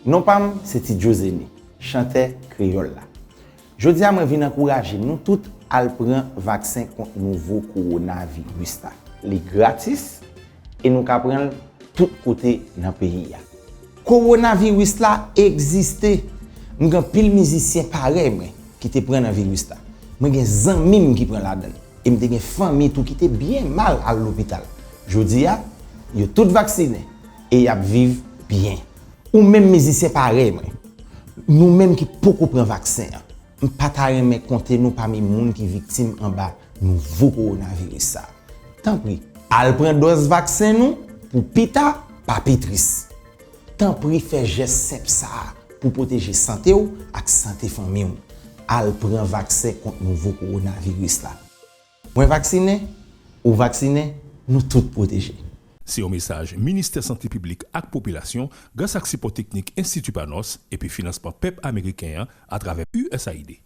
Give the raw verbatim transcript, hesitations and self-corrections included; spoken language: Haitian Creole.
Non pa m se Ti Djo Zeni, chantè kreyòl la. Jodi a mwen vin ankouraje nou tout al pran vaksen kont nouvo kowonaviris la. Li gratis e nou ka pran l tout kote nan peyi a. Kowonaviris la egziste. M gen anpil mizisyen parèy mwen ki te pran nan viris la. Mwen gen zanmi m ki pran ladan l. E m te gen fanmi tou ki te byen mal al lopital. Jodi a, yo tout vaksinen e y ap viv byen. Ou menm mizisyen parèy mwen, nou menm ki poko pran vaksen an, m pa ta renmen konte nou pami moun ki viktim anba nouvo kowonaviris sa. Tanpri, al pran dòz vaksen nou pou pita pa pi tris. Tanpri fè jès senp sa a pou pwoteje sante w ak sante fanmi w. Al pran vaksen kont nouvo kowonaviris la. Mwen vaksinen, ou vaksinen, nou tout pwoteje. Se yon mesaj Ministè Sante Piblik ak Popilasyon gras ak sipò teknik Enstiti Panos epi finansman pèp ameriken an atravè U S A I D.